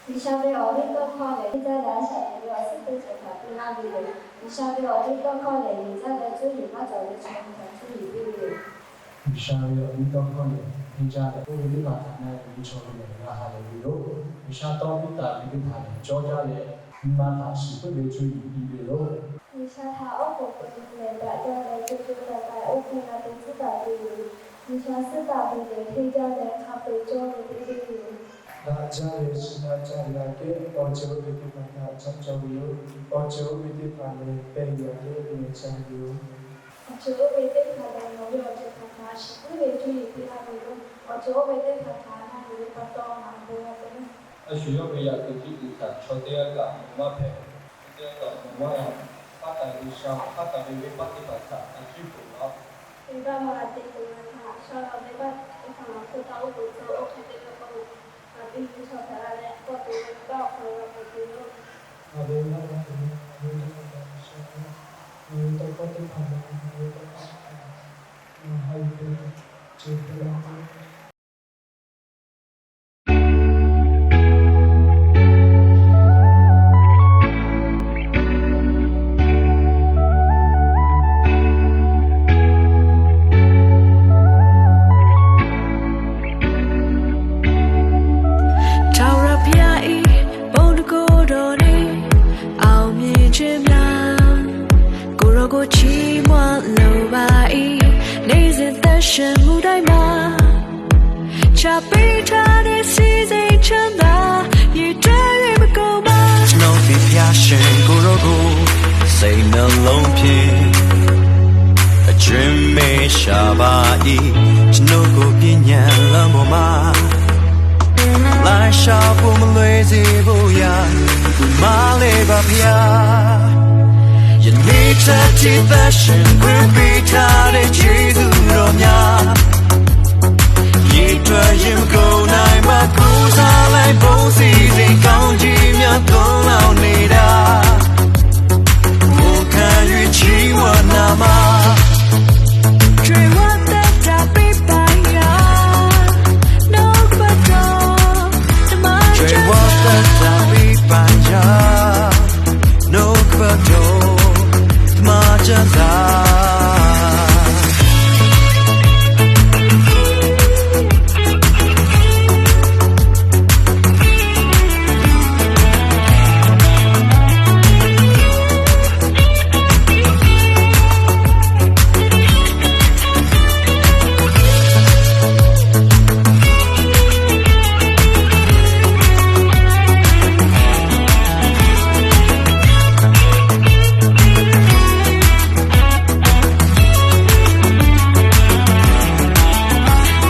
G'uiˬsha ve awˬ liˇ tawˇ hkawˇ lehˬ, henˇ jaˇ leh a shaꞈ teꞈ ve awˬ suhˉ teˇ ceuˬ htaꞈ piˇ laˇ ve yoˬ. G'uiˬsha ve awˬ liˇ tawˇ hkawˇ lehˬ, yeˬ jaˇ leh cuˇ yiˍ maˇ cawˬ ve chaw hui htaꞈ cuˇ yiˍ piˇ ve yoˬ. G'uiˬsha ve awˬ liˇ tawˇ hkawˇ lehˬ, henˇ jaˇ leh oˇ ve teˇ hpaˍ htaꞈ na yuˬ ve chaw hui lehˬ, g'a ha lehˬ ve yoˬ. G'uiˬsha tawˇ piˇ taˍ ve teˇ hpaˍ lehˬ, cawˇ jaˇ leh nyi ma htaꞈ shiˍ puiˉ ve cuˇ yiˍ piˇ ve yoˬ. G'uiˬsha htaꞈ awˉ k'oˍ pui nyi lehˬ, daꞈ jaˇ leh co co taiˍ taiˍ oˇ hk'e g'a te tcuhˉ taˍ ve yoˬ. G'uiˬsha suhˉ taˍ ve lehˬ, henˇ jaˇ leh hk'a peu-eˬ cawˇ ve teˇ ceuˬ yoˬ. Daꞈ jaˇ leh shiˍ g'a caˇ g'a kehˉ, awˬ ceuˬ oˇ ve teˇ hpaˍ htaꞈ caˇ cawˇ ve yoˬ. Awˬ ceuˬ oˇ ve teˇ hpaˍ lehˬ, pehˬ g'a kehˉ meh caˇ ve yoˬ. Awˬ ceuˬ oˇ ve teˇ hpaˍ lehˬ, nawˬ ve awˬ ceuˬ htaꞈ htaꞈ shiˍ puiˉ ve cuˇ yiˍ piˇ laˇ ve yoˬ. Awˬ ceuˬ oˇ ve teˇ hpaˍ htaꞈ na yuˬ ve pa taw, ngaˬ bon g'a te. A shu yawˇ ve yaꞈ kuiˬ tiˉ tuˬ htaꞈ chaw teˇ g'aˇ kaꞈ mawˬ maˇ hpehꞈ. Teˇ g'aˇ kaꞈ mawˬ maˇ g'a. Paˉ taˍ ve sha, paˉ taˍ ve venˇbaˆ teˇ hpaˍ htaꞈ a ciˉ poˬ laˇ. Venˇbaˆ maˇ g'a te tuˬ ngaˬ htaꞈ sha la, venˇbaˆ teˇ hpaˍ ngaˬ hk'oˆ taˇ oˇ poˬ tcuh. Oˇ hk'e te ve k'o, ngaˬ biˇ nyi chaw hpehꞈ la leh, kawˆ tuˬ ve venˇbaˆ awˬ hk'aw lo g'a hpehꞈ tuˬ yoˬ. Ngaˬ ve venˇbaˆ maˇ te ve, ngaˬ ve tawˇ hkawˇ htaꞈ sha la. Ngaˬ ve tawˇ hkawˇ teˇ hpaˍ lehˬ, ngaˬ ve tawˇ hkawˇ teˇ hpaˍ lehˬ, ngaˬ ha yuˬ ve ceuˬ hpehꞈ la ve. Taˍ ဘုရား၏ ဘုန်းတန်ခိုးတော်နှင့် အောင်မြင်ခြင်းများ ကိုယ်တော်ကိုချီးမွမ်းလိုပါ၏။ နေ့စဉ်အသက်ရှင်မှုတိုင်းမှာ ချပေးထားတဲ့ စည်းစိမ်ချမ်းသာ ရေတွက်၍မကုန်ပါ။ ကျွန်တော်သည် ဘုရားရှင်ကိုယ်တော်ကို စိတ်နှလုံးဖြင့် အကြွင်းမဲ့ရှာပါ၏။ ကျွန်တော်ကို ပြည့်ညတ်လမ်းပေါ်မှာ လိုက်ရှာဖို့ မလွဲစေဖို့ရာ မလဲပါ ဘုရား။ ယနေ့ထက်ထိ သက်ရှင်ခွင့်ပေးထားတဲ့ ကျေးဇူးတော်များ ရေတွက်ရင်မကုန်နိုင်ပါ။ ကိုယ်စားလှယ်ဘုန်းစည်းစိမ် ကောင်းကြီးများ သွန်လောင်းနေတာ ဝန်ခံ၍ ချီးမွမ်းနာမ ကြွယ်ဝသက်တာပေးပါရာ နှုတ်ကပတ်တော် တမန်ကျမ်းစာ ကြွယ်ဝသက်တာပေးပါရာ နှုတ်ကပတ်တော် တမန်ကျမ်းစာ။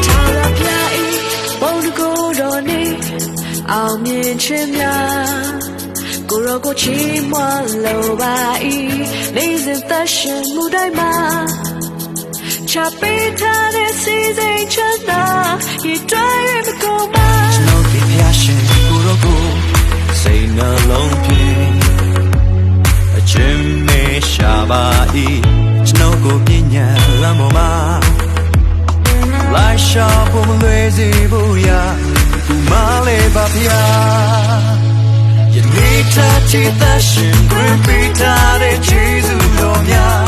ထာဝရဘုရား၏ ဘုန်းတန်ခိုးတော်နှင့် အောင်မြင်ခြင်းများ ကိုယ်တော်ကိုချီးမွမ်းလိုပါ၏။ နေ့စဉ်သက်ရှင်မှုတိုင်းမှာ ချပေးထားတဲ့ စည်းစိမ်ချမ်းသာ ရေတွက်၍မကုန်ပါ။ ကျွန်တော်သည် ဘုရားရှင်ကိုယ်တော်ကို စိတ်နှလုံးဖြင့် အကြွင်းမဲ့ရှာပါ၏။ ကျွန်တော်ကို ပြည့်ညတ်လမ်းပေါ်မှာ လိုက်ရှာဖို့ မလွဲစေဖို့ရာ မလဲပါ ဘုရား။ ယနေ့ထက်ထိ သက်ရှင်ခွင့်ပေးထားတဲ့ ကျေးဇူးတော်များ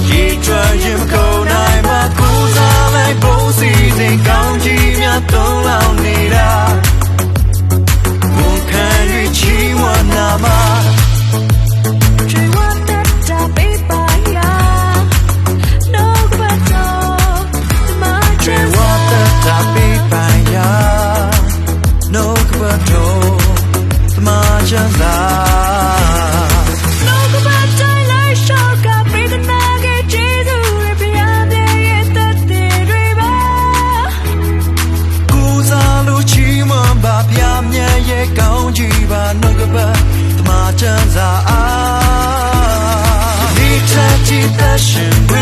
ရေတွက်ရင်မကုန်နိုင်ပါ။ ကိုယ်စားလှယ်ဘုန်းစည်းစိမ် ကောင်းကြီးများ သွန်လောင်းနေတာ ဝန်ခံ၍ ချီးမွမ်းနာမ ကြွယ်ဝသက်တာပေးပါရာ နှုတ်ကပတ်တော် တမန်ကျမ်းစာ။ ကြွယ်ဝသက်တာပေးပါရာ နှုတ်ကပတ်တော် တမန်ကျမ်းစာ။ နှုတ်ကပတ်တိုင်း လိုက်လျှောက်ကာ ပေးသနားခဲ့ ကျေးဇူးတွေ ဘုရားမြတ်ရဲ့ သက်သေတွေပါ။ ကိုးစားလို့ ချီးမွမ်းပါ ဘုရားမြတ်ရဲ့ ကောင်းကြီးပါ နှုတ်ကပတ် တမန်ကျမ်းစာအား ဒီထက်ထိ သက်ရှင်ခွ